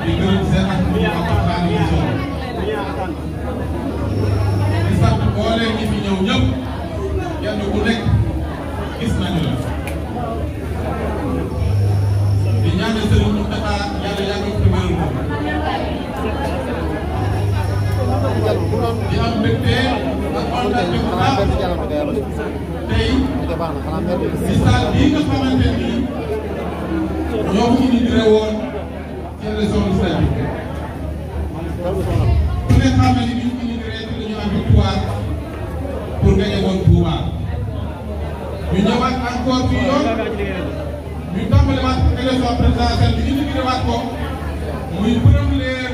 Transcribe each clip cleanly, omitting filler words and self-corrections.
di gërëm seen ak ñu waxtaan yi solo di sant boole ñi fi ñëw ñëpp kenn ku nekk gis nañu la di ñaanal Serigne Mountakha yàlla yàggal ko wéral ko di am mbégte ak kontaan bu baax tey si salle bii nga xamante ni ñoo ko inauguré woon ci élection législative ku ne xam ne ni ñu inauguré ci la ñu am victoire pour gagner woon Touba ñu ñëwaat encore ci yoon ñu tàmbaliwaat élection présidentielle bi inauguré waat ko muy premier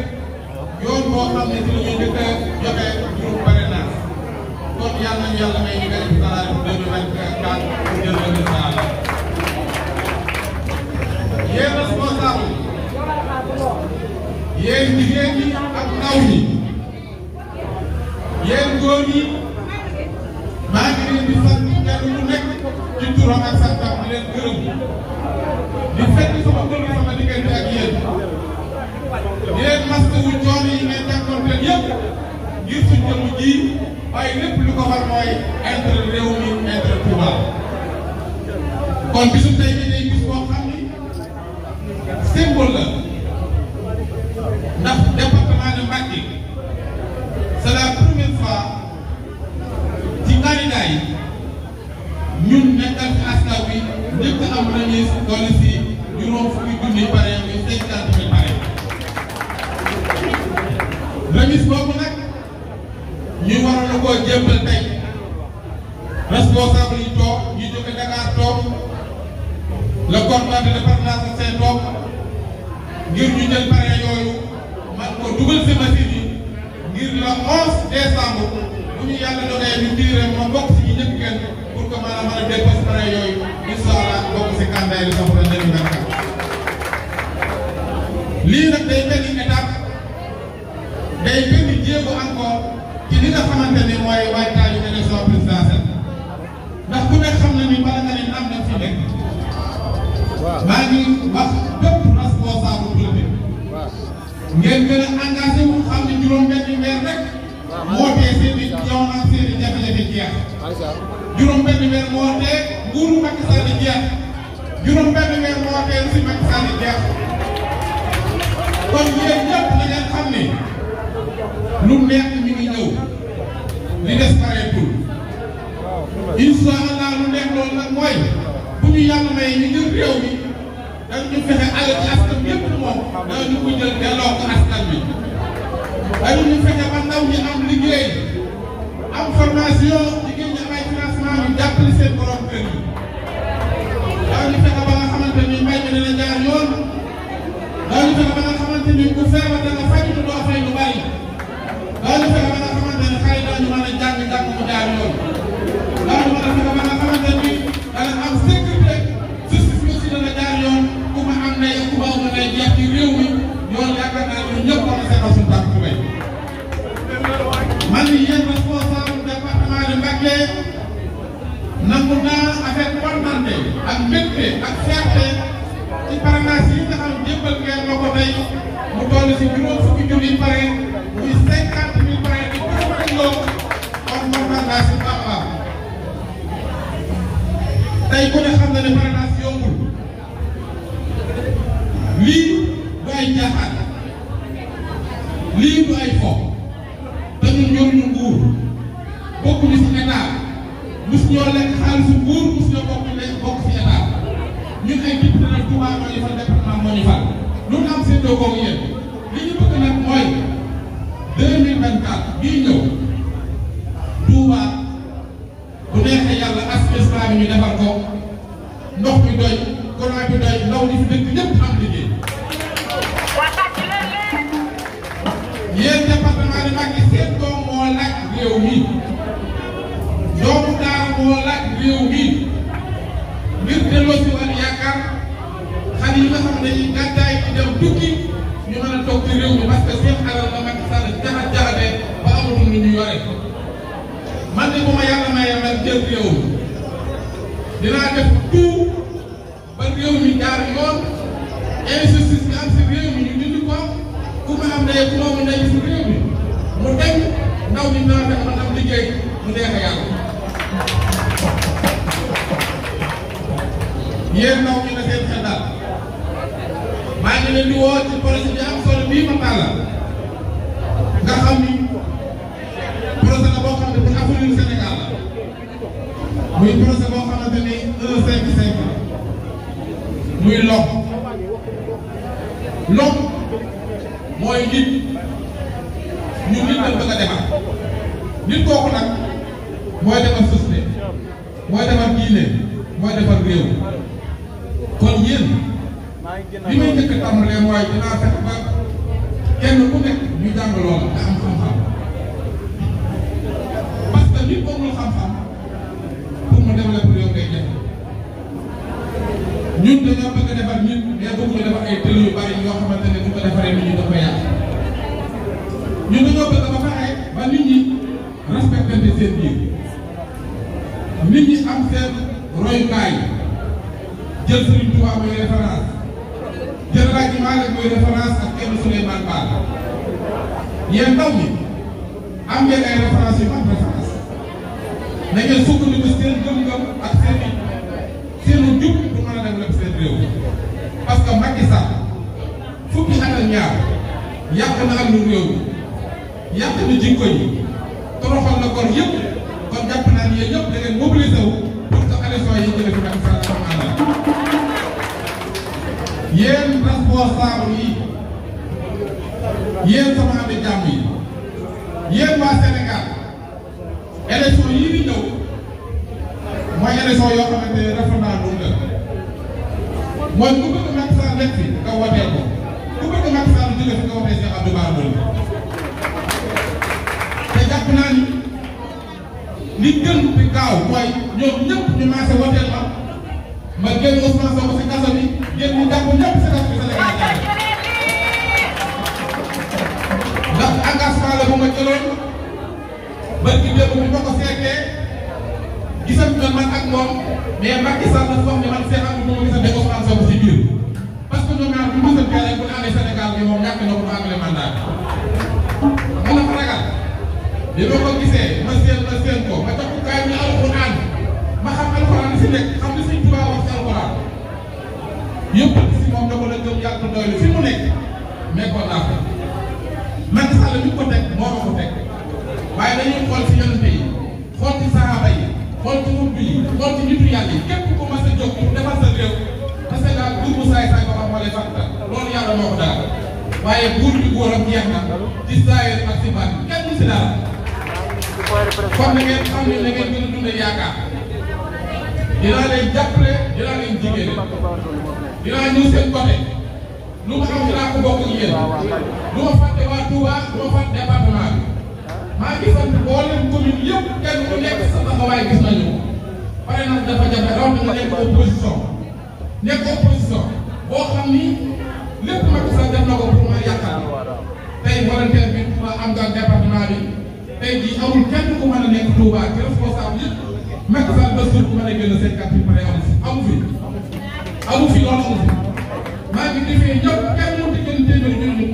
yoon boo xam ne ci la ñuy njëkk a joxe juróom parrainage kon yàlla nañu yàlla may ñu gën a ci dara 2024 pour jël le message. Yéen responsable yéen jigéen ñi ak ndaw ñi yéen góor ñi maa ngi leen di sant kenn ku nekk ci turam ak santam di leen gërëm di fekk sama góor sama diggante ak yéen di leen masawu coono yi ngeen jànkonteel yëpp ngir suñ jëmm ji waaye lépp lu ko war mooy intérêt réew mi intérêt Touba kon bisu tey bi day bis boo xam ni symbole la ndax département de Mbacké c'est la première fois ci candidat yi ñun nekkal ci askan wi njëkk am remise doole si juróom fukki junni pare muy 50 000 pare remise boobu nag ñu waroon na koo jébbal tey responsable yi toog ñu jóge Dakar toog le coordonnateur départemental seen toog ngir ñu jël pare yooyu man ko dugal si machine yi ngir le 11 décembre bu ñu yàlla dogalee ñu tiire ma bokk si ñu njëkk kenn pour que maanaam mën a déposé pare yooyu incha allah bokk si candidat yi soxla 2024 lii nag day benn étape day benn jéego encore ci li nga xamante ni mooy waajtaayu élection présidentielle ndax ku nekk xam na ni bala nga ne naam na fi nekk maa ngi wax bépp responsable politique ngeen gën a engagé wu xam ne juróom-benni weer rek moo tee seen i yoon ak seen i jafe-jafe jeex juróom-benni weer moo tee nguuru Macky Sall jeex juróom-benni weer moo tee si Macky Sall jeex kon yéen ñëpp na ngeen xam ne lu neex mi ngi ñëw li des pareetul incha allah lu neex loolu nag mooy bu ñu yàlla may ñu jël réew mi dañu fexe alal ci askan yëpp moom dañu ko jël delloo ko askan bi dañu ñu fexe ba ndaw ñi am liggéey am formation jigéen ñi am ay financement ñu jàppale seen borom kër yi dañu fexe ba nga xamante ni mbay mi dana jaar yoon dañu fexe ba nga xamante ni ku feebar dana faj doo fay lu bari dañu fexe ba nga xamante ni xale dañu mën a jàng mu jaar yoon dañu mën a fexe ba nga xamante ni dana am sécurité justice bi aussi dana jaar yoon ku ma am nay ku ma amul nay jeex ci réew mi yoon yaakaar naa ne ñëpp war na seen suñu tànk tubéy man yéen responsable département de Mbacké nangu naa avec kontante ak mbégte ak fierté ci parrainage yi nga xam jébbal ngeen ma ko tey mu toll si juróom fukki junni pare muy 50 000 pare di profilo kon kontaan naa si baax a baax tey ku ne xam na ne parrainage yombul lii du ay jaaxaan lii du ay fo te ñun ñoo ñu nguur bokkuñu si état mus ñoo lekk xaalisu nguur mus ñoo bokk si état ñun ay député nag Touba moo ñu fal département moo ñu fal lu am seen doogoo yéen li ñu bëgg nag mooy 2024 bii ñëw Touba bu neexee yàlla assainissement bi ñu defar ko ndox mi doy courant bi doy ndaw ñi fi dëkk ñëpp am liggéey yéen département de Mbacké seen doom moo laaj réew mi doomu daara moo laaj réew mi ngir delloo si wàllu yaakaar xale yi nga xam ne dañuy gàddaay di dem tukki ñu mën a toog ci réew mi parce que seen alal la Macky Sall jaxate ba amatul lu ñu yore man de bu ma yàlla mayee man jël réew mi dinaa def tout ba réew mi jaar yoon injustice bi am si réew mi ñu dindi ko ku ma am ndey ku ma amul ndey ci réew mi mu dem ndaw ñi naa fekk man am liggéey mu neex a yàlla. yéen ndaw ñi na seen xel daal maa ngi leen di woo ci projet bi am solo bii ma tàllal nga xam ni projet la boo xam ne pour avenir Sénégal la muy projet boo xamante ni 155 muy LOM mooy nit ñu nit lañ bëgg a defar nit kooku nag mooy defar société mooy defar diine mooy defar réew kon yéen li may njëkk a tàmbalee mooy dinaa fexe ba kenn ku nekk ñu jàng loola nga am xam-xam parce que nit amul xam-xam pour mu développer réew ngay def ñun dañoo bëgg a defar nit mais bëgg ñu defar ay tël yu bari yoo xamante ne bu ko defaree nit ñi dafa yàq ñun dañoo bëgg ba fexe ba nit ñi respecté seen biir nit ñi am seen royukaay jël Serigne Touba mooy référence jël Alaaji Maalik mooy référence ak kenn Souleymane Baal yéen ndaw ñi am ngeen ay référence yu am référence na ngeen sukkandiku seen gëm-gëm ak seenu jub pour mën a développer seen réew parce que Macky Sall fukki at ak ñaar yàq na ak lu réew yàq na jikko yi toroxal na kon yëpp kon jàpp naa ni yéen ñëpp da ngeen mobilisé wu pour que élection yi jëlee fi Macky Sall sama àndal yéen responsable yi yéen sama ànd jàmm yi yéen waa Sénégal élection yii di ñëw mooy élection yoo xamante ne référendum la mooy ku bëgg Macky Sall nekk fi nga woteel ko ku bëgg Macky Sall jóge fi nga wotee Cheikh Abdou Bara Dolly te jàpp naa ni li gën di gaaw mooy ñoom ñëpp ñu maase woteel ma génn Ousmane Sonko si kaso bi génn ñu jàpp ñëpp si kaso bi Sénégal ndax engagement la bu ma jëloon ba ci démb bi ma ko seetee gisam na man ak moom mais Macky Sall dafa wax ne man Cheikh Abdou moom gisante Ousmane Sonko si biir parce que ñoom ñaar bu ñu gisantee rek bu ñu àndee Sénégal bi moom ñàkk na ko ba àggale mandat bi man dafa ragal bi ma ko gisee ma seen ko ma jox ko kaay ñu alxuraan ma xam alxuraan si nekk xam li Sëñ Tuubaa wax si alxuraan yëpp si moom da ko la gëm yàlla doylu fi mu nekk nekkoon naa ko Macky Sall mi ko teg moo ma ko teg waaye dañuy xool si yonent yi xool ci saxaaba yi xool ci mubbi yi xool ci nitu yàlla yi képp ku mas a jóg pour defar sa réew parce que daal buur bu saay saay ba xam moo lay fàttal loolu yàlla moo ko daal waaye buur bi góoram jeex na ci saayir ak si baat kenn mu si dara kon na ngeen xam ne na ngeen gën a dundee yaakaar dinaa leen jàppale dinaa leen jigéen dinaa ñëw seen côté lu ma xam dinaa ko bokk ak yéen lu ma fàtte waa Touba lu ma fàtte département bi maa ngi sant mboolem commune yëpp kenn ku nekk sa taxawaay gis nañu ko pare nag dafa jafe rawatina nga nekk opposition boo xam ni lépp Macky Sall def na ko pour ma yàqal tey volontaire bi ma am nga département bi tey jii amul kenn ku mën a nekk Touba ci responsable yëpp Macky Sall ba suuf ku mën a génn seen carte bi pare amu fi loolu amu fi maa ngi defee ñëpp kenn mënut a gën téeméeri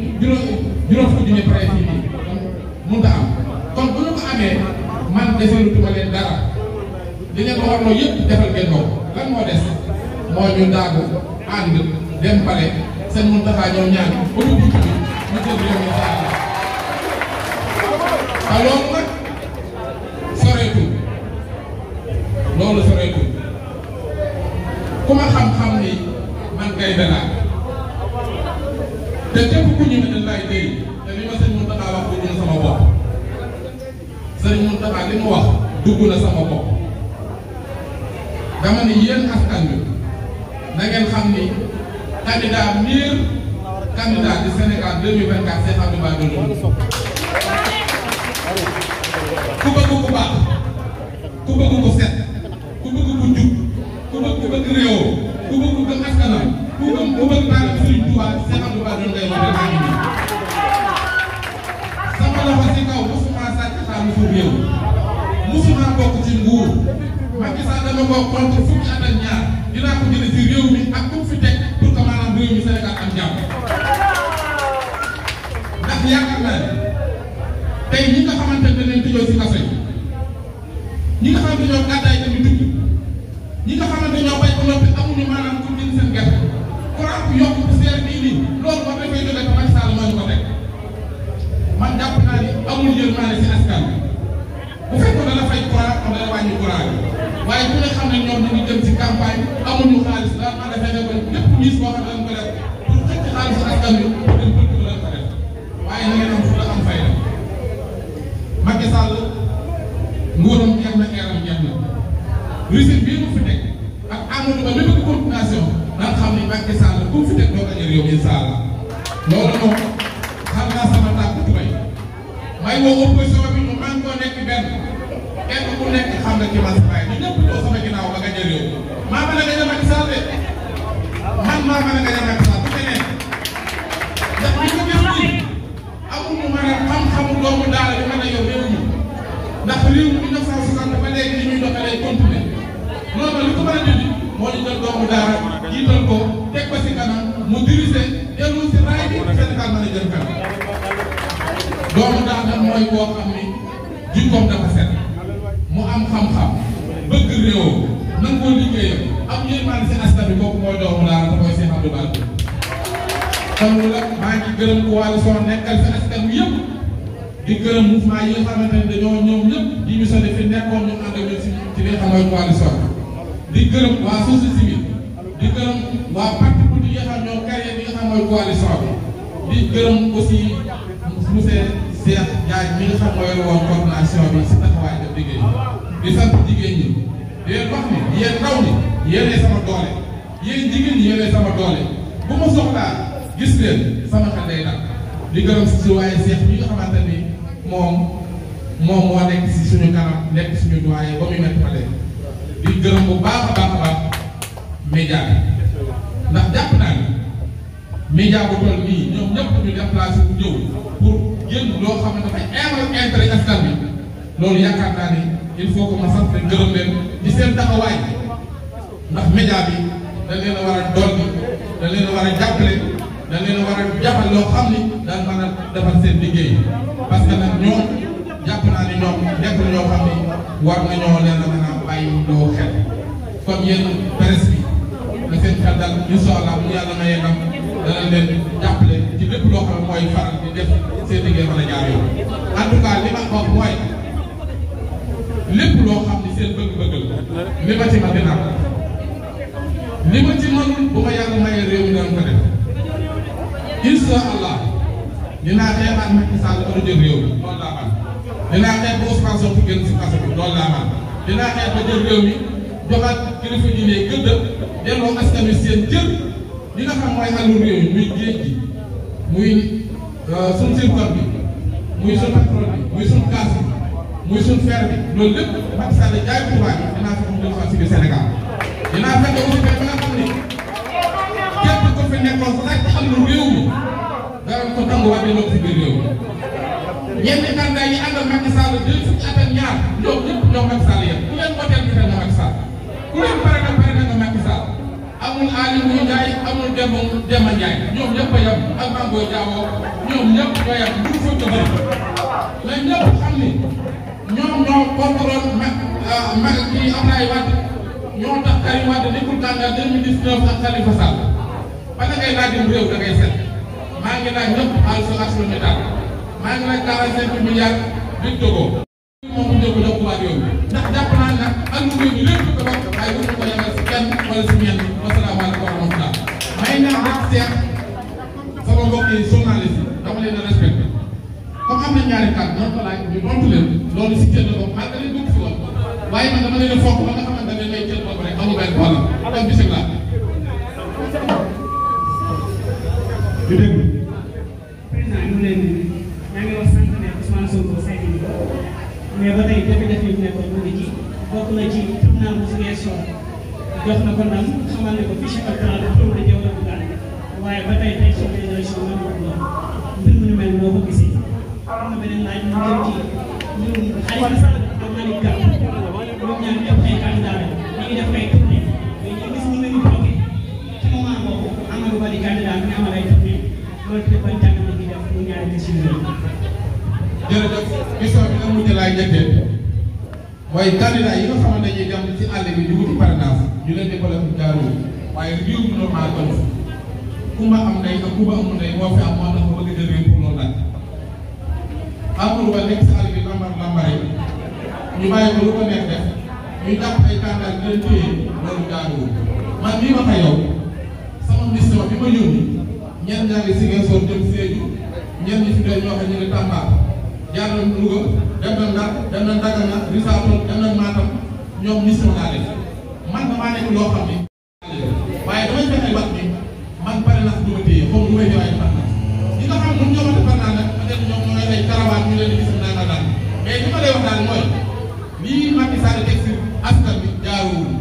juróom fukki junni pare fii nii mënut a am kon bu ñu ko amee man defalu tuma leen dara li ngeen ko warloo yëpp defal ngeen ko lan moo des moo ñu daagu ànd dem pale seen mun taxaa ñëw ñaan ba ñu dugg bi ñu jël réew mi saa te loolu nag soreetul ku ma xam-xam ni man kay dalaa te képp ku ñu ne dañ lay dégg te li ma sëñ Mountakha wax dugg na sama bopp sëñ Mountakha li mu wax dugg na sama bopp dama ni yéen askan bi na ngeen xam ni candidat meilleur candidat du Sénégal 2024 Cheikh Abdou Bara Dolly ku bëgg ku baax ku bëgg ku set ku bëgg ku jub ku bëgg réew ku bëgg ku gëm askanam ku bëgg taal Sëriñ Tuubaa Cheikh Abdou Bara Dolly ngay wax maa ngi nii sama loxo si kaw musuma sàcc xaalis suuf réew musuma bokk ci nguur Macky Sall dama ko contre fukki at ak ñaar dinaa ko jëlee si réew mi ak ku fi teg pour que maanaam réew mi Sénégal am jàmm yaakaar naa ne tey ñi nga xamante ne leen tëjoo si kaso yi ñi nga xamante ñoo gàddaay tamit tukki ñi nga xamante ñoo bay ba noppi amuñu maanaam pour jënd seen gerte courant bu yokk bu seer bii nii loolu ba dafay jógee te Macky Sall moo ñu ko teg man jàpp naa ni amul yërmande si askan bu fekkoon dana fay courant xam dana wàññi courant bi waaye ku ne xam ne ñoom ñu ngi jëm ci campagne amuñu xaalis daal man dafay ne ko lépp mis boo xam ne dañ ko def pour xëcc xaalisu askan bi pour dem politique lañ ko def waaye na ngeen am fu la am fay la Macky Sall nguuram jeex na eeram jeex na régime bii mu fi teg ak Amadou Ba lépp coordination danga xam ni Macky Sall ku fi teg doo gañe réew mi incha allah loolu moom xam naa sama tàkk tubay may woo opposition bi ñu man koo nekk benn kenn ku nekk xam nga ci man si bàyyi ñu ñëpp doo sama ginnaaw ba gañe réew maa mën a gañe Macky Sall de man maa mën a gañe Macky Sall bu keneen ndax ñu ko gis nii amuñu mën a xam-xamu doomu daara bi mën a yor réew mi ndax réew mi 1960 ba léegi li ñuy doxalee continuer loolu li ko mën a dindi moo ñu jël doomu daara jiital ko teg ko si kanam mu dirigé dellu si raay bi Sénégal mën a jël kanam doomu daara mooy koo xam ni jikkoom dafa set mu am xam-xam bëgg réewam nangoo liggéeyam am yéen si askan bi kooku mooy doomu daara te mooy Cheikh Abdou Bara kon nag maa ngi gërëm coalition nekkal fi askan wi yëpp di gërëm mouvement yi nga xamante ne dañoo ñoom ñëpp di missionné fi nekkoon ñu ànd ak ñun si ci li nga xam mooy coalition di gërëm waa société civile di gërëm waa parti politique yi nga xam ñoo créé li nga xam mooy coalition bi di gërëm aussi monsieur Cheikh Ndiaye mi nga xam mooy woon coordination bi si taxawaay def liggéey di sant jigéen ñi di leen wax ni yéen ndaw ñi yéenee sama doole yéen jigéen ñi yéenee sama doole bu ma soxlaa gis leen sama xel day dal di gërëm si waaye Cheikh mi nga xamante ni moom moo nekk si suñu kanam nekk suñu doyen ba muy métti fa léegi di gërëm bu baax a baax a baax média bi ndax jàpp naa ni média bu toll nii ñoom ñëpp ñu déplacé bu ñëw pour génn loo xam ne dafay intérêt askan bi loolu yaakaar naa ni il faut que ma sant leen gërëm leen di seen taxawaay ndax média bi dañ leen a war a dolli dañ leen a war a jàppale dañ leen a war a jàppale loo xam ni daal mën a defal seen liggéey parce que nag ñoom jàpp naa ni ñoom nekk na ñoo xam ni war nañoo leen a mën a bàyyi loo xel comme yéen presse bi na seen xel dal incha allah bu yàlla mayee ndam dana leen jàppale ci lépp loo xam ne mooy faral di def seen liggéey mën a jaar yoon en tout cas li ma wax mooy lépp loo xam ni seen bëgg-bëgg la li ma ci ma dina li ma ci mënul bu ma yàlla mayee réew mi dana ko def incha allah dinaa xeexaat Macky Sall ba jël réew mi loolu laa man dinaa xeex ba Ousmane Sonko génn si kaso bi loolu laa man dinaa xeex ba jël réew mi joxaat kilifa diine gëdd delloo askan wi seen jël li nga xam mooy àllu réew mi muy géej gi muy suñ zircon bi muy suñ pétrole bi muy suñ gaz bi muy suñ fer bi loolu lépp Macky Sall jaay tubaab bi dinaa fexe mu delluwaat si biir Sénégal dinaa fexe aussi ba nga xam ni képp ko fi nekkoon sàcc àllu réew mi dara ko tànguwaat delloo ko si biir réew mi ñeenti candidat yi àndal Macky Sall 2 fukki at ak ñaar ñoom ñëpp ñoom Macky Sall yéen ku leen woteel ñu nga Macky Sall ku leen pare na nga Macky Sall amul Aliou Ndiaye amul Demba Ndiaye ñoom ñëpp a yem ak Mango Diawo ñoom ñëpp ñoo yem bu ñu fëgg bëri mais ñëpp xam ni ñoom ñoo contrôle kii Abdoulaye Wade ñoo tax Karim Wade nekkul candidat 2019 ak Khalifa Sall ba da ngay laaj réew da ngay set maa ngi laaj ñëpp ArcelorMittal maa ngi laaj 45 milliards bi Togo moom mu njëkk jox waa réew mi ndax jàpp naa nag àllu réew mi lépp ko bokk waaye bu ko yemal si kenn wala si ñenn wasalaamaaleykum wa rahmatulah may ñaan rek seet sama mbokk yi journaliste yi dama leen a respecté comme am na ñaari kàddu ñoo ko laaj ñu tontu leen loolu si kenn bopp maa ngi leen bëgg si woon waaye man dama leen a fonk ba nga xamante ne may jël bopp rek amul benn problème kon bisimilah. ñu déglu. président ñu leen yaa ngi wax sànq ne Ousmane Sonko saytu ñu ko mais ba tey jafe-jafe yi mu nekkoon mu ngi ci bokk na ci tribunal bu Ziguinchor jox na ko ndam xamal ne ko fichier électoral bi pour de jaww ji daal waaye ba tey tey suñu élection mën na ko mbir mu ñu mel noo ko gisee am na beneen laaj mu jëm ci mbirum Khalifa Sall ak Malick Gakou ñoom ñaar ñëpp ay candidat ñu ngi def ay tournée mais ñu gis ñu leen di bloqué ci moment boobu Amadou Ba di candidat bi amal ay tournée loolu tamit ban jàng la ñuy def mu ñaari question jërëjëf question bi nga mujj laay njëkkee mooy candidat yi nga xamante ne dem ci àll bi di wuti parrainage ñu leen di ko def jaarul waaye réew mi normal am ku ma am ndey ak ku ma amul ndey moo fi am moo tax ma bëgg a jël réew pour loolu nag Amadou Ba nekk ci àll bi lambar ñu bàyyi ko lu ko neex def ñu jàpp ay kàngaar di leen téye loolu jaarul man mii ma yow sama mission bi ma yónni ñenn ñaa ngi Ziguinchor jëm Sédhiou ñenn ñi fi doon ñoo xam ñu ngi Tamba jaar nañ Louga dem na Ndar dem na Dagana Risaatul dem na Matam ñoom mission laa def man damaa nekk loo xam ne waaye damay fexe wax ni man pare na du ma téye comme lu may joxe par naa ñi nga xam ñoom ñoo ma defar naa nag peut-être ñoom ñooy ay karawaat ñu leen di gis naa nga daan mais li ma lay wax daal mooy lii Macky Sall teg si askan bi jaaruwul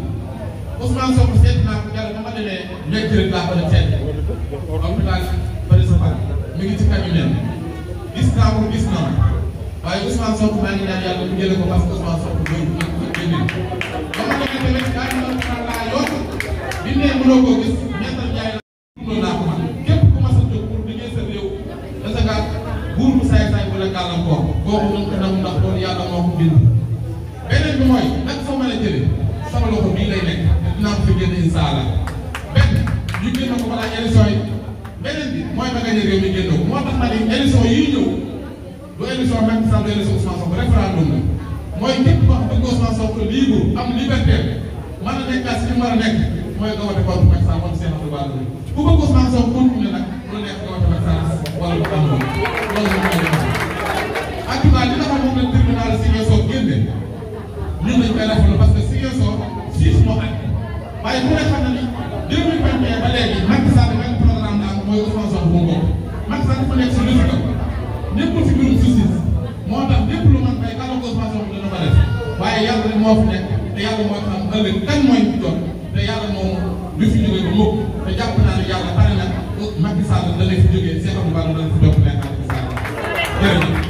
Ousmane Sonko seet naa ko jàll ba ma demee nekk rek laa ko def seet hôpital principal mi ngi ci kañu nen gis naa ko gis naa waaye Ousmane Sonko maa ngi ñaan yàlla mu jëlee ko parce que Ousmane Sonko loolu nag ko génne ba ma demee tamit daa ñu doon laa yoon bi ne mënoo koo gis ñettal jaay la naa ko man képp ku ma sa jóg pour liggéey sa réew da nga buur bu saay-saay bu la gàllankoor kooku nañ ko nangu ndax loolu yàlla moo ko bind beneen bi mooy nag soo mën a jëlee sama loxo bii lay nekk dinaa ko fi génn incha allah benn ñu génn ko balaa élection yi beneen bi mooy ma gañe réew mi génn ko moo tax ma ni élection yii ñëw du élection Macky Sall du élection Ousmane Sonko référendum la mooy képp wax bëgg Ousmane Sonko libre am liberté mën a nekkaat si li mu war a nekk mooy nga wote contre Macky Sall wala seen Abdou Bara ku bëgg Ousmane Sonko continué nag lu nekk nga wote Macky Sall wala lu am loolu moom mooy def en tout cas li nga xam moom la tribunal Ziguinchor génne ñun dañ koy rafetlu parce que Ziguinchor 6 moo at waaye bu ne xam na ni 2021 ba léegi Macky Sall benn programme la am mooy Ousmane Sonko bu mu bokk Macky Sall dafa nekk si résultat nekkul si mbirum justice moo tax lépp lu man bay kàlla ko Ousmane Sonko dina ko def waaye yàlla rek moo fi nekk te yàlla moo xam ëllëg kan mooy fi jot te yàlla moom du fi jógee ba mukk te jàpp naa ne yàlla pare na Macky Sall dana fi jógee Cheikh Abdou Bara dana fi jot nekk Macky Sall jërëjëf